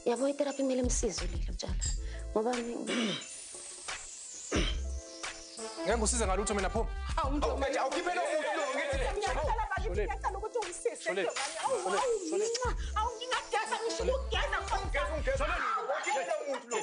Yabo itherapy kumele imsize ulile mtshana. Ngoba ngeke ngisize ngalutho mina phuma. Awu manje awukhiphe lo muntu lo ngithi. Ngiyacela ukuthi ungisise ntombazane. Awu awu ngingageza ngisho ukugeza ungeza. Awukhiphe lo muntu lo.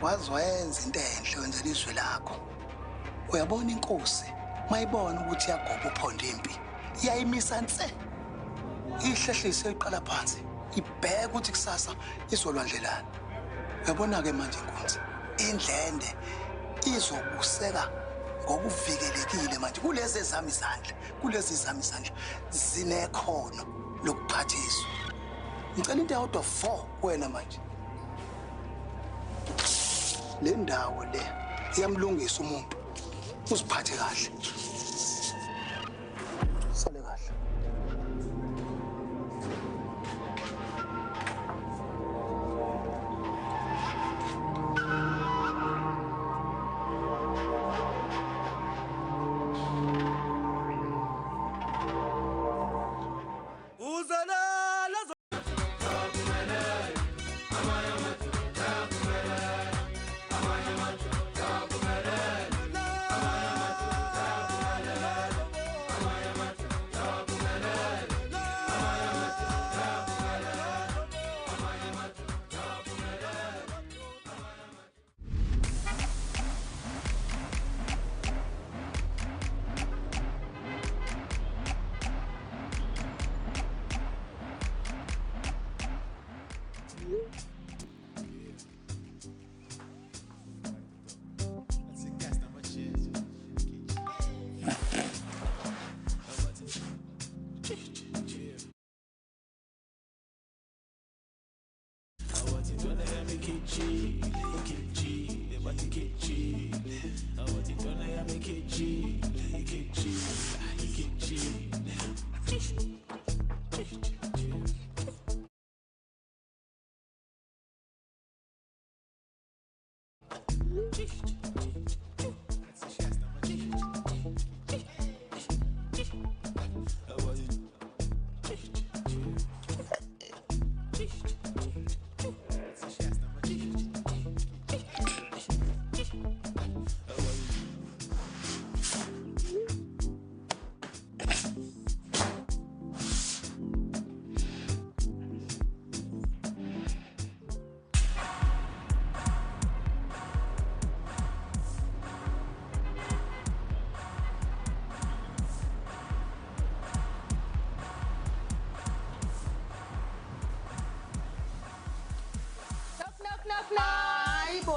Wazenza into enhle wenzela izwe lakho. Uyabona inkosi mayibona ukuthi iyagoba uphondo impi iyayimisa nse ihlehlise iqala phansi ibheke ukuthi kusasa izolwandlelana. Uyabona ke manje inkunzi indlende izobuseka ngokuvikelekile manje kulezi ezami izandla, kulezi ezami izandla zinekhono lokuphathiswa. Ngicela into eyodwa 4 kuwena manje. Le ndawo le iyamlungisa umuntu uziphathe kahle. Sale kahle.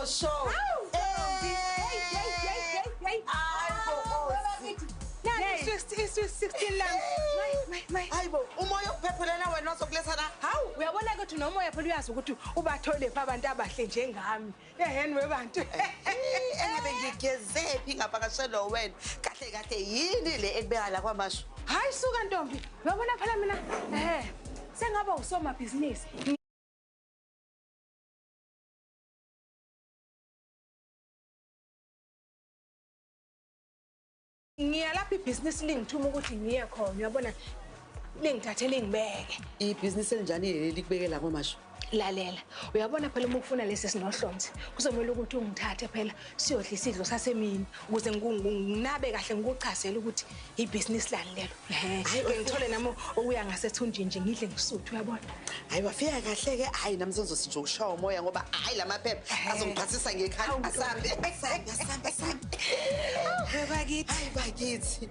Show. Hey, Hayibo, umoya ukuphephelana wena ozokuletha la. Hawu, uyabona ukuthi nomoya phela uyazi ukuthi ubathole pha abantu abahle njengami. Eheni webantu. Engabe ngigezephi ngapakashelo wena. Kahle kahle yini le ekubeka la kwamasho? Hayi suka ntombi. Uyabona phela mina sengaba usomabhizinisi. Ngiyalapha ibhizinisi lingithuma ukuthi ngiye khona, uyabona lingithathe lingibeke. Ibhizinisi elinjani leli likubekela kwamasho? Lalela, uyabona phela uma ufuna lesi sinohlonze kuzomela ukuthi ungithathe phela siyodla isidlo sasemini ukuze nginabe kahle ngikuchazele ukuthi ibhizinisi lani lelo. Ke ngithole nami okuya ngasethunjini nje ngidle ngisuthu, uyabona. Hayi wafika kahle ke, hayi nami sengizothi nje ukushaya umoya ngoba hayi lamaphepha azongiphathisa ngekhanda. Asambe, asambe, asambe, asambe. Hayi bakithi, hayi bakithi.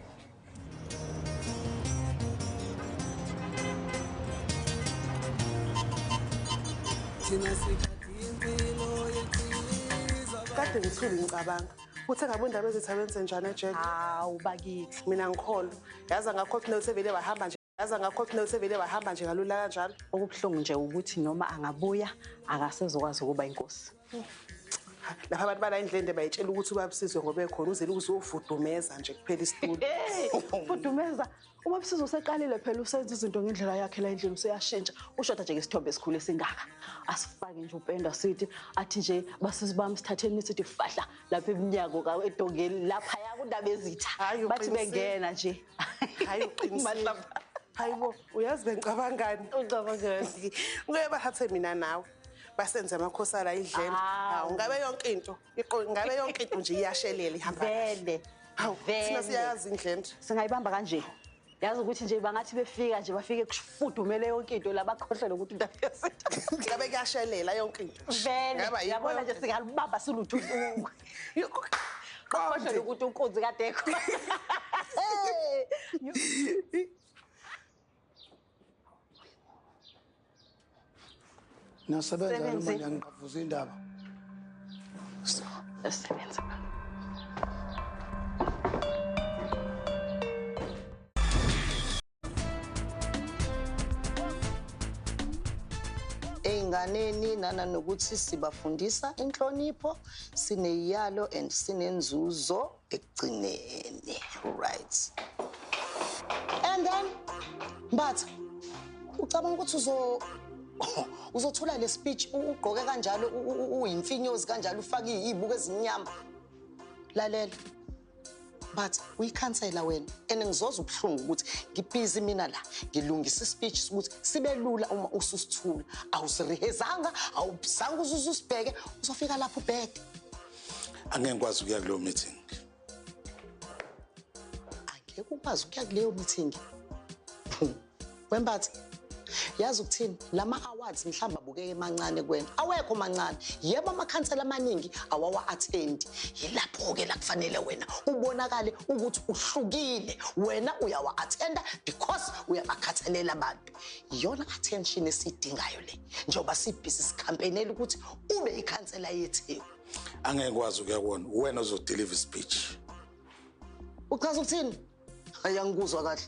Kade ngithule ngicabanga Uthe ngabe indaba ezitha wenze njani ejele? Hawu bakithi. Mina ngikholwa. Yazi angakho nokuthi vele wahamba nje. Yazi angakho nokuthi vele wahamba nje kalula kanjalo. Okubuhlungu nje ukuthi noma angabuya akasezokwazi ukuba inkosi. Lapha abantu bala indlende bayitshela ukuthi ubabusizwe ngoba ekhona uzele ukuzofudumeza nje kuphela isitulo. Fudumeza. Ubabusizwe useqalile phela usenza izinto ngendlela yakhe la endlini useyashintsha. Ushoda nje ngesithombe esikhulu esingaka. Asifake nje upenda sithi athi nje basizi bami sithatheni sithi fahla lapha eminyango ka edongeni lapha ya kundaba ezitha. Bathi bengena nje. Hayi uqinisile. Hayibo uyazi bengicabangani? Ucabangani? Ngeke bahathe mina nawe. Basenze amakhosi ala indlela. Hawu ngabe yonke into, ngabe yonke into nje iyashelela ihamba. Vele. Hawu thina siyayazi indlela. Singayibamba kanje. Yazi ukuthi nje bangathi befika nje bafike kushufudumele yonke into la bakhohlele ukuthi indaba yesitha. Ngabe kuyashelela yonke into. Vele. Yabona nje singalubamba silutho. Bakhohlele ukuthi unkunzi kade ekho. Nasebenza noma ngiyangiqhavuza indaba. Sebenza. Ey'nganeni nana nokuthi sibafundisa inhlonipho, sineyalo and sinenzuzo ekugcineni. Right. And then but ucabanga ukuthi uzothula le speech ugqoke kanjalo uyimfinyozi kanjalo ufake izibuko ezimnyama. Lalela. But uyikhansela wena and ngizoza ubuhlungu ukuthi ngibhizi mina la ngilungisa ispeech ukuthi sibe lula uma ususithula awusirehezanga awubuzanga uzusibheke uzofika lapho ubheke. Angeke ngikwazi ukuya kuleyo meeting. Angeke ukwazi ukuya kuleyo meeting. Wembatha yazi ukuthini lama awards mhlamba abukeke emancane kuwena awekho mancane yebo amakhansela amaningi awawa attend yilapho ke la kufanele wena ubonakale ukuthi uhlukile wena uyawa attenda because uyabakhathalela abantu iyona attention esidingayo le njengoba sibhizi sicampaignela ukuthi ube ikhansela yeTheku. Angeke ngikwazi ukuya kuwona wena uzodeliver speech. Uchaza ukuthini? Ayangikuzwa kahle.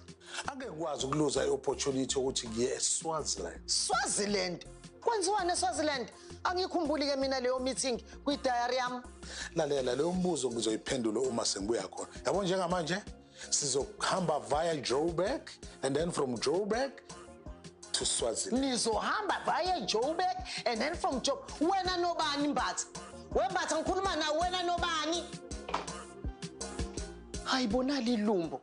Angeke ngikwazi ukuluza iopportunity ukuthi ngiye eSwaziland. Swaziland? Kwenziwani eSwaziland? Angikhumbuli ke mina leyo meeting kwi-diary yami. Lalela leyo mbuzo ngizoyiphendula uma sengibuya khona. Yabo njengamanje sizohamba via Joburg and then from Joburg to Swaziland. Nizohamba via Joburg and then from Joburg. Wena nobani Mbatha? Wembatha ngikhuluma nawe wena nobani? Hayibonali ilumbo.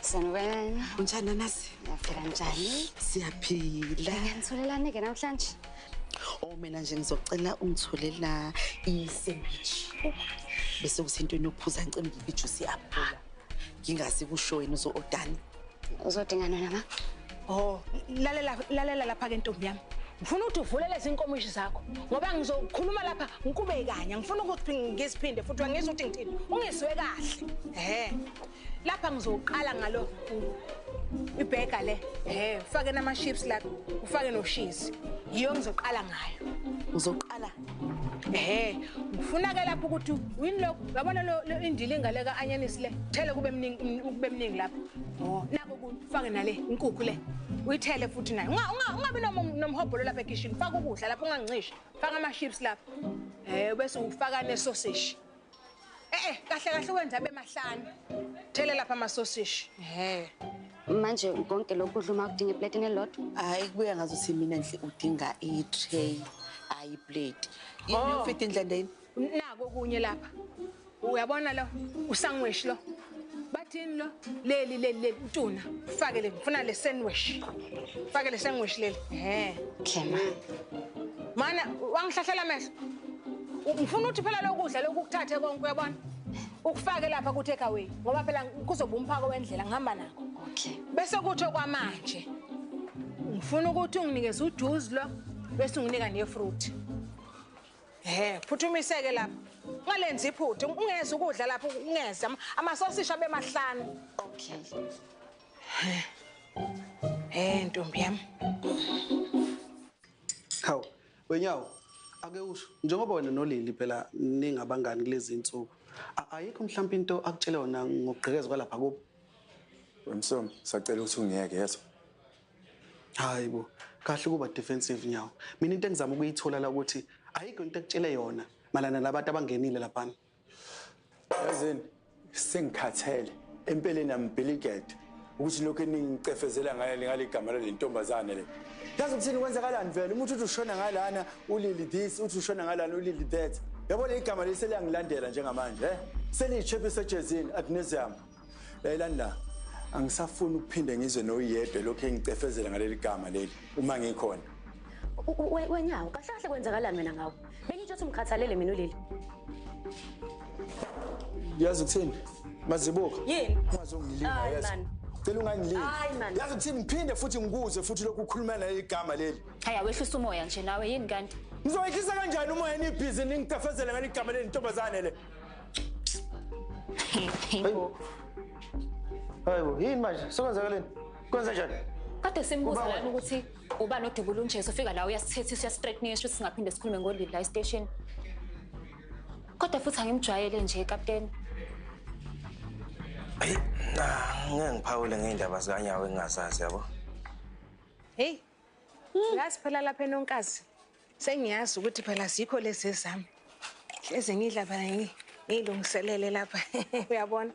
Sanibonani. Unjani Nanasi? Ngiyaphila njani? Siyaphila. Ngiyangitholelani ke namhlanje? Oh mina nje ngizocela ungitholela i-sandwich. Bese kuthi into enokuphuza ngicela ngiphe ijuice ye-apula. Ngingasi kusho wena uzo-ordani. Uzodinga nona ma? Oh, lalela lalela lapha ke ntombi yami. Ngifuna ukuthi uvulele izinkomishi zakho ngoba ngizokhuluma lapha ngikube kanye ngifuna ukuthi ngisiphinde futhi angizwe ukuthi ngithini ungizwe kahle. Lapha ngizoqala ngalo ibheka le ufake nama chips lapha ufake noshizi yiyo ngizoqala ngayo. Uzoqala? Ngifuna ke lapha ukuthi wini lokho uyabona lo indilinga le ka-anyanisi le thele kube mningi kube mningi lapha. Nako ufake nale inkukhu le uyithele futhi nayo. Ungabi nomhobholo lapha ekitchen faka ukudla lapha ungangincishi faka ama chips lapha bese ufaka ne sausage. Kahle kahle wenza abe mahlanu thele lapha ama sausage. Manje konke lokhu kudla uma kudinga eplatini elilodwa? Hayi kubuya ngazuthi mina nje udinga i-tray ayi plate. Yini ufita indlela yini? Nako kunye lapha. Uyabona lo usandwich lo. Bathini lo? Leli leli leli utuna. Ufake le ngifuna le sandwich. Ufake le sandwich leli. Okay ma. Mana wangihlahlela amehlo. Ngifuna ukuthi phela lokudla lokhu ukuthathe konke uyabona. Ukufake lapha ku take away ngoba phela kuzoba umphako wendlela ngihamba nakho. Okay. Bese kuthi okwamanje ngifuna ukuthi unginikeze ujuice lo bese unginika nefruit. Phuthumiseke lapha. Ungalenzi iphuthu, ungeze ukudla lapho ungeze amasosisha abe mahlanu. Okay. Ntombi yami. Hawu, wenyawo. Ake usho njengoba wena noLili phela ningabangani kulezi insuku. Ayikho mhlawumbe into akutshele yona ngokugqekezwa kwalapha kubo? Wemsomi, sacela ukuthi ungiyeke yeso. Hayi bo, kahle kuba defensive nyawo. Mina into engizama ukuyithola la ukuthi ayikho into ekutshele yona malana labantu abangenile laphana. Yazini, sengikhathele. Empeleni ambiliged ukuthi lokho eningicefezela ngayo ngaligama le ntombazane le. Yazi ukuthini kwenzakalani vele umuntu uthi ushona ngalana uLili this, uthi ushona ngalana uLili that. Yabo le igama leli seliyangilandela njengamanje, eh? Seliyichephisa ejezini ad nauseam. Layelani la. Angisafuni ukuphinde ngizwe noyedwa lokho engicefezela ngaleli gama leli uma ngikhona. Wenyawo, kahle kahle kwenzakalani wena ngawe? Bengitsho ukuthi umkhathalele mina uLili. Yazi ukuthini? Mazibuko. Yini? Ungazongilinga yazi. Cela ungangilingi. Yazi ukuthini ngiphinde futhi ngikuze futhi lokhu ukhuluma naleli gama leli. Hayi awehlisa umoya nje nawe yini kanti? Ngizowehlisa kanjani umoya nibhizi ningicefezele ngaleli gama leli ntombazane le? Hayibo, yini manje? Sekwenzakaleni? Kwenza njani? Kade simbuza lana ukuthi uba nodubula unje sofika la uyasithethisa uyasithreatenisha ukuthi singaphinde sikhulume ngoLili la estation. Kodwa futhi angimjwayele nje kapteni. Hayi, ngeke ngiphawule ngeindaba zikanyawo engingazazi yabo. Hey. Yazi phela lapha enonkazi. Sengiyazi ukuthi phela sikho lezi zami. Hleze ngidla phela ngilungiselele lapha. Uyabona?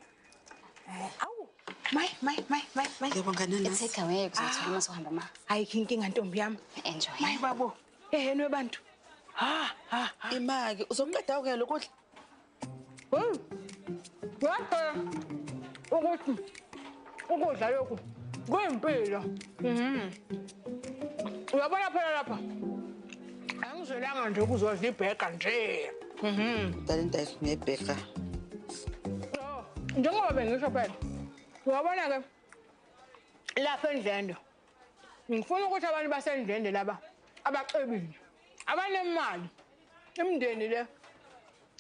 Awu, my. Ngiyabonga nana. Take away kuzothola uma sohamba ma. Ayikho inkinga ntombi yami. Enjoy. Mayi babo. Ehhe bantu. Ha ha. Imaki uzoqeda ke lokudla. Lapha ukuthi ukudla lokhu kuyimpilo. Uyabona phela lapha. Angizelanga nje ukuzodla ibheka nje. Dala into ngebheka. Njengoba bengisho phela. Uyabona ke lapha endlendo. Ngifuna ukuthi abantu basendlende laba abacebile, abanemali, imindeni le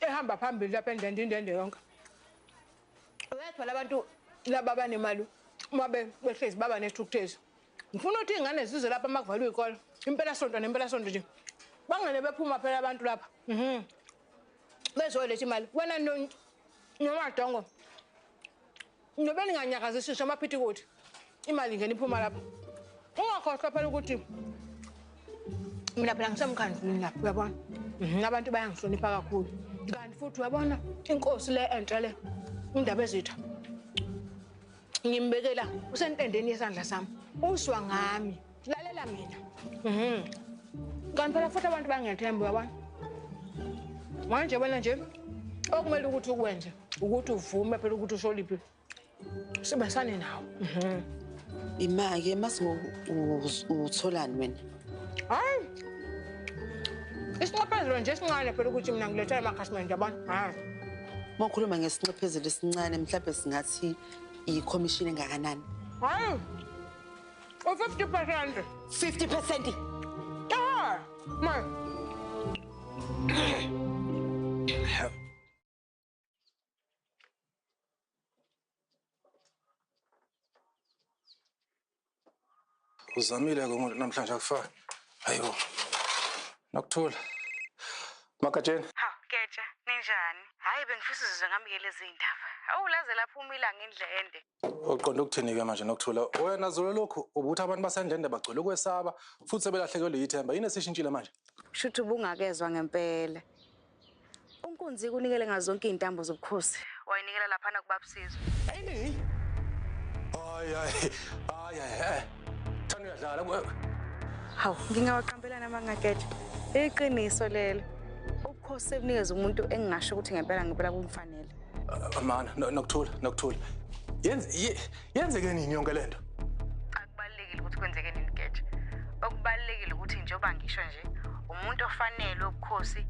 ehamba phambili lapha endlende indende yonke. Uyathola abantu laba abanemali uma behlezi baba nesithukuthezi. Ngifuna ukuthi ingane zize lapha uma kuvalwe ikole. Impela sonto nempela sonto nje. Bangene bephuma phela abantu lapha. Bezoletha imali. Wena nomadongo. Nobe ninganyakazisisho amaphithikothi. Imali ingena iphuma lapha. Ungakhohlwa phela ukuthi mina phela ngisemkhandlwini lapha uyabona. Abantu bayangihlonipha kakhulu. Kanti futhi uyabona inkosi le entsha le indaba ezitha. Ngimbekela usentendeni yesandla sami. Uswa ngami. Lalela mina. Kanti phela futhi abantu bangethemba uyabona. Manje wena nje okumele ukuthi ukwenze ukuthi uvume phela ukuthi usholiphi. Sibasane nawe. Imake masingo utholani wena? Hayi. Isinxephezelo nje esincane phela ukuthi mina ngilethela amakhasimende yabona. Hayi. Uma ukhuluma ngesinxephezelo esincane mhlawumbe singathi i-commission engakanani? Hayi. U-50%. 50%? Ah, ma. Uzamile ke umuntu namhlanje akufani. Hayibo. Nokuthula. Makatsheni. Ha, Geja, ninjani? Hayi bengifisa uzwe ngamukele izindaba. Awulaze lapha umila ngendle ende. Uqonda ukuthini ke manje Nokuthula? Wena zolo lokhu ubuthi abantu basendlende bagcwele ukwesaba futhi sebelahlekelwe yithemba. Yini esishintshile manje? Shuthu ubungakezwa ngempela. UNkunzi kunikele ngazo zonke izintambo zobukhosi. Wayinikela lapha na kubabusizwe. Hayi. Hayi hayi hayi. Uyadlala. Hawu, ngingawaqambelana amangageja. Iqiniso lelo. Ubukhosi sebunikeza umuntu engingasho ukuthi ngempela ngempela kumfanele. Mana, Nokuthula, Nokuthula. Yenzeke nini yonke lento? Akubalekile ukuthi kwenzeke nini Geja. Okubalekile ukuthi njengoba ngisho nje umuntu ofanele ubukhosi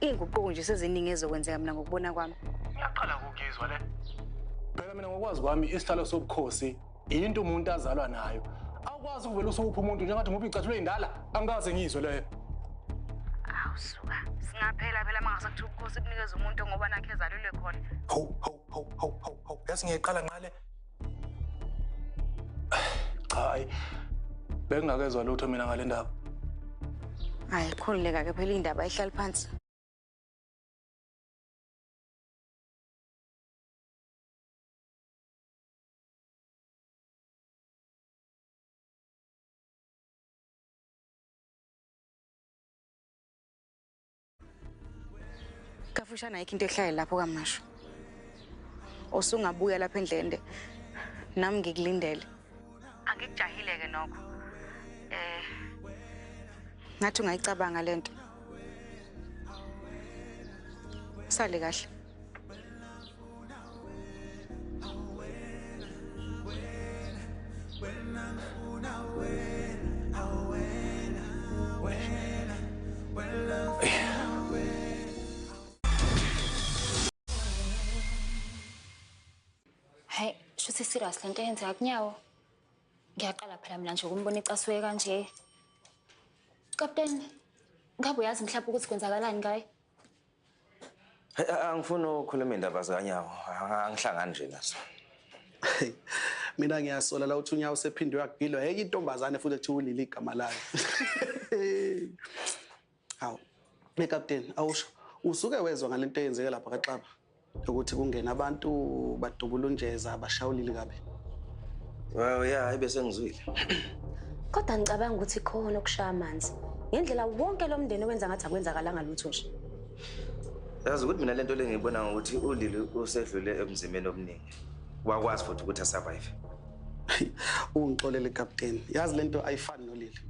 inguquko nje seziningi ezokwenzeka mina ngokubona kwami. Ngiyaqala ukuzwa le. Phela mina ngokwazi kwami isihlalo sobukhosi into umuntu azalwa nayo. Awukwazi ukuvela usupha umuntu njengathi ngoba icathulo ezindala angikaze ngizwe leyo. Awusuka. Singaphela phela mangase kuthiwa ubukhosi bunikeza umuntu ngoba nakhe ezalelwe khona. Ho ho ho ho ho ho. Yazi ngiyiqala ngale. Cha hayi. Bengingakezwa lutho mina ngale ndaba. Hayi, khululeka-ke phela indaba ayihlali phansi. Kafushane ayikho into ehlale lapho kaMashu. Usungabuya lapha endlende. Nami ngikulindele. Angikujahile-ke nokho. Ngathi ungayicabanga lento. Sale kahle. Hayi, shuthi serious lento eyenzeka kunyawo. Ngiyaqala phela mina nje ukumbona ecasuke kanje. Captain, ngabe uyazi mhlawumbe ukuthi kwenzakalani ngaye? Angifuni ukukhuluma indaba zikanyawo, angihlangani nje nazo. Mina ngiyasola la uthi unyawo sephinde uyagilwa enye intombazane futhi ekuthiwa ulili igama layo. Hawu, hey Captain, awusho usuke wezwa ngalento eyenzeke lapha kaXaba ukuthi kungena abantu badubula unjeza bashawulile kabi. Well, yeah, ayibe sengizwile. Kodwa ngicabanga ukuthi khona okushaya amanzi. Ngendlela wonke lo mndeni owenza ngathi akwenzakalanga lutho nje. Yazi ukuthi mina lento le ngiyibona ngokuthi uLili usedlule emzimeni obuningi. Wakwazi futhi ukuthi asurvive. Ungixolele Captain. Yazi lento ayifani noLili.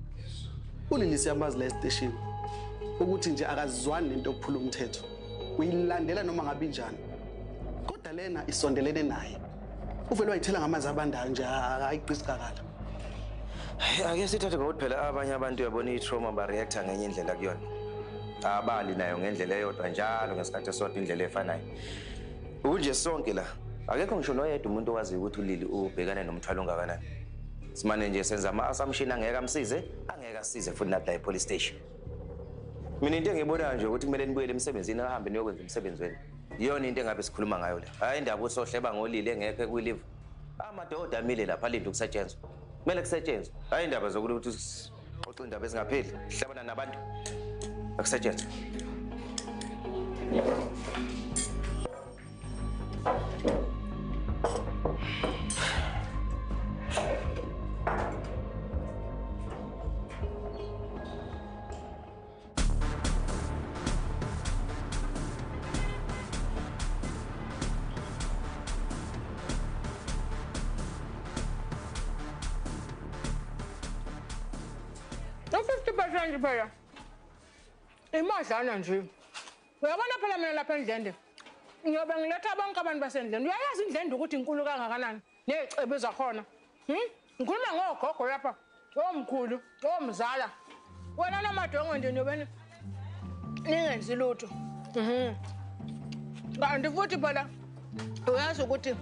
uLili siyamazi la estation ukuthi nje akazwani nento yokuphula umthetho. Uyilandela noma ngabe injani. Kodwa lena isondelene naye. Uvele wayithela ngamanzi abandayo nje ayiqisakala. Ake sithathe ngokuthi phela abanye abantu uyabona i-trauma ba-reacta ngenye indlela kuyona. Abali nayo ngendlela eyodwa njalo ngesikhathi esodwa indlela efanayo. Ukunje sonke la akekho ngisho noyedwa umuntu owaziyo ukuthi uLili ubhekane nomthwalo ongakanani. Simane nje senza ama-assumption angeke amsize, angeke asize futhi nathi la e-police station. Mina into engiyibonayo nje ukuthi kumele nibuyele emsebenzini ahambe niyokwenza umsebenzi wenu. Iyona into engabe sikhuluma ngayo la. Hayi indaba ukuthi sohleba ngoLili engekho kwi-live. Amadoda amile lapha alinde ukusetshenzwa. Kumele kusetshenzwe. Hayi indaba zokuthi sixoxe indaba ezingapheli, sihlabana nabantu. Akusetshenzwe. Phela imadlana nje uyabona phela mina lapha endlende ngiyobe ngiletha bonke abantu basendleni. Uyayazi indlende ukuthi inkulu kangakanani ney'cebo zakhona. Ngikhuluma ngogogo lapha, omkhulu, omzala, wena namadongo nje niyobe ningenzi lutho. Kanti futhi phela uyazi ukuthi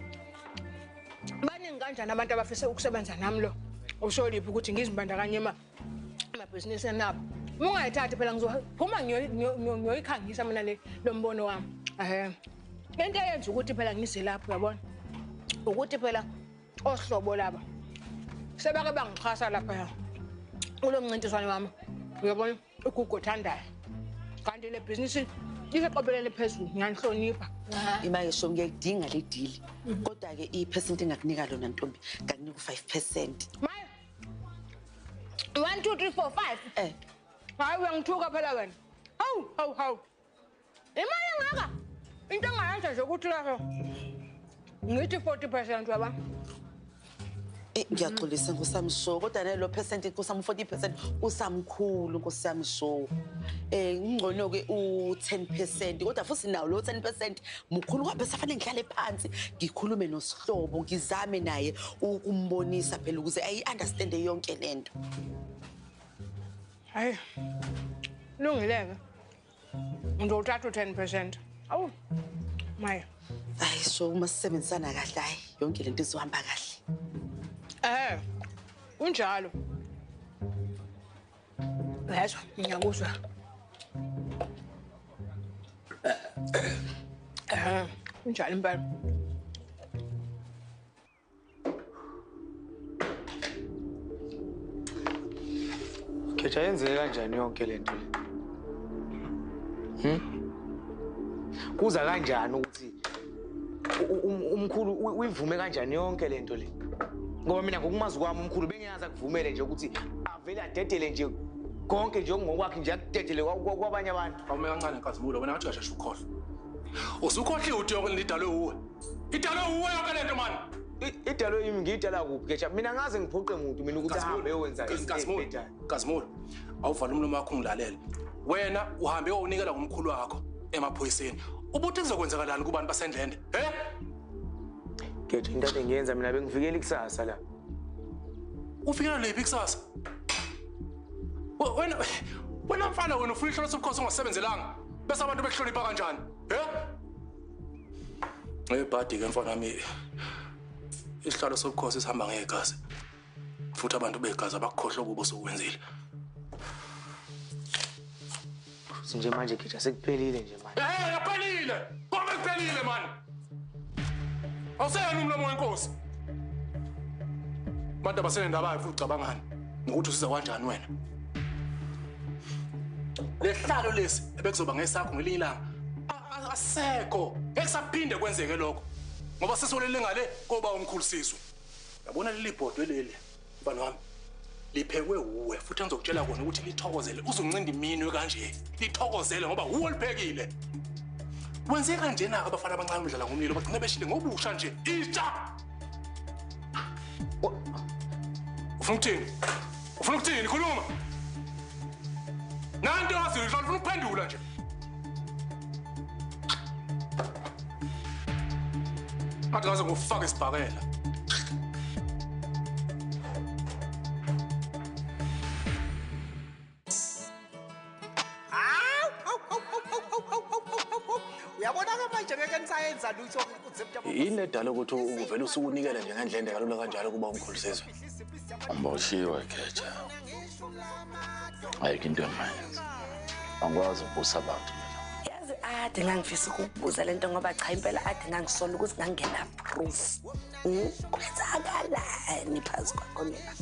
baningi kanjani abantu abafisa ukusebenza nami lo usoliphi ukuthi ngizibandakanye emabhizinisini nabo. Uma ungayithathi phela ngizophuma ngiyoyikhangisa mina le lo mbono wami. Into eyenza ukuthi phela ngize lapho uyabona ukuthi phela ohlobo laba sebake bangixhasa lapha kulo mncintiswano wami uyabona uGugu othandayo. Kanti le bhizinisi iseqophelele phezulu ngiyanihlonipha. Imake sho ngiyayidinga le deal. Kodwa-ke i-percent engakunika lona ntombi ngakunika u-5%. Maye 1 2 3 4 5. Hayi uyangithuka phela wena. Hawu hawu hawu. Imali engaka. Into engayenza nje ukuthi lapho ngithi 40% yaba. Ngiyaxolisa Nkosi yami sho kodwa nalo percent Nkosi yami 40% usamkhulu Nkosi yami sho. Ngcono ke u10% kodwa futhi nawo lo 10% mkhulu kwabe safanele ngihlale phansi ngikhulume nosihlobo ngizame naye ukumbonisa phela ukuze ayi understand yonke lento. Hayi. Lungileke. Ngizothatha u10%. Awu. Maye. Hayi so uma sisebenzisana kahle hayi yonke lento izohamba kahle. Kunjalo. Yezwa, ngiyakuzwa. Kunjalo impela. Geja yenzeke kanjani yonke lento le? Kuza kanjani ukuthi umkhulu uyivume kanjani yonke lento le? Ngoba mina ngokumazi kwami umkhulu bengiyazi akuvumele nje ukuthi avele adedele nje konke nje ngokwakhe nje akudedele kwabanye abantu. Awume kancane Nkazimulo, wena ngathi uyashesha ukukhohlwa. Usukhohliwe ukuthi yonke idalwe uwe. Idalwe uwe yonke lento mani. Idalwe yimi ngiyidala kuphi Geja? Mina ngaze ngiphoqe umuntu mina ukuthi ahambe eyowenza izinto. Nkazimulo, awuvala umlomo wakho ungilalele. Wena uhambe uyonikela ngomkhulu wakho emaphoyiseni. Ubuthi kuzokwenzakalani kubantu basendlende? He? Geja, into engiyenza mina bengivikela ikusasa la. Ufikela lephi ikusasa? Wena mfana wena ufuna ihlolo sobukhosi ongasebenzelanga. Bese abantu bekuhlonipha kanjani? He? Ebhadi ke mfana wami, isihlalo sobukhosi sihamba ngegazi. Futhi abantu begazi abakukhohlwa kubo sokwenzile. Futhi nje manje Geja sekuphelile nje manje. Kuphelile. Konke kuphelile manje. Awuseyena umlomo wenkosi. Abantu abasenendaba futhi ucabangani ngokuthi usiza kanjani wena. Lehlalo lesi ebekuzoba ngesakho ngelinye ilanga asekho. Ngeke saphinde kwenzeke lokho. Ngoba sesolele ngale koba umkhulu Sizwe. Yabona leli bhodwe leli mfana wami. Liphekwe uwe futhi ngizokutshela kona ukuthi lithokozele uzoncinda iminwe kanje. Lithokozele ngoba uwe liphekile. Wenze kanjena abafana abancane udlala ngomlilo bagcina beshile ngobusha nje. Itsha! Ufuna ukuthini? Ufuna ukuthini? Khuluma. Nanto wazi ufuna ukuphendula nje. Ngathi ngaze ngufake isibhakela. Yini edala ukuthi uvele usukunikele nje ngendlela kalula kanjalo kuba umkhulu Sizwe? Ngiboshiwe Geja. Ayikho into engayenza. Angikwazi ukubusa abantu mina. Yazi ade ngangifisa ukukubuza lento ngoba cha impela ade ngangisola ukuthi ngangena proof. Kwenzakalani phansi kwakho mina?